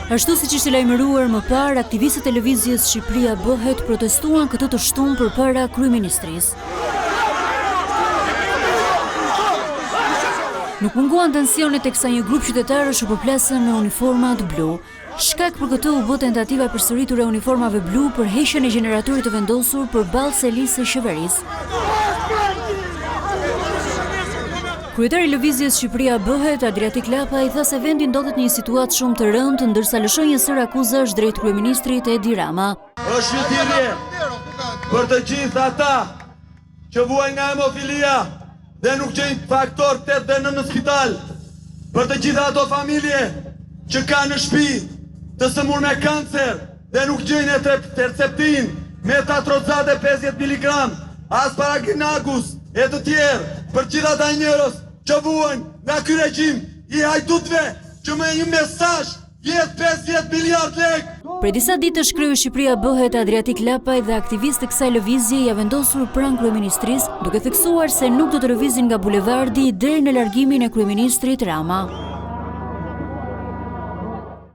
Ashtu siç ishte lajmëruar më parë, aktivistët e lëvizjes Shqipëria Bëhet protestuan këtë të shtunë përpara kryeministrisë. Nuk munguan tensionet teksa një grup qytetarësh u përplasën me uniformat blu. Shkak për këtë u bë tentativa e përsëritur e uniformave blu për heqjen e gjeneratorit të vendosur përballë selisë së qeverisë. Kryetari i Lëvizjes Shqipëria Bëhet, Adriatik Lapaj, tha se vendi ndodhet në një situatë shumë të rëndë, ndërsa lëshoi një sërë akuzash drejt kryeministrit Edi Rama. Është një thirrje për të gjithë ata që vuajnë nga hemofilia dhe nuk gjejnë faktor 8 dhe 9 në spital, për të gjitha ato familje që kanë në shtëpi të sëmurë me kancer dhe nuk gjejnë Herceptin, Metotrexate 50 mg, Asparaginagus e të tjerë, për të gjithë ata njerëz që vuajnë nga ky regjim i hajdutëve që me një mesazh Vjedh 50 miliard lekë! Prej disa ditësh kreu i Shqipëria Bëhet Adriatik Lapaj dhe aktivistë të kësaj lëvizje janë vendosur pranë kryeministrisë, duke theksuar se nuk do të lëvizin nga bulevardi deri në largimin e kryeministrit Rama.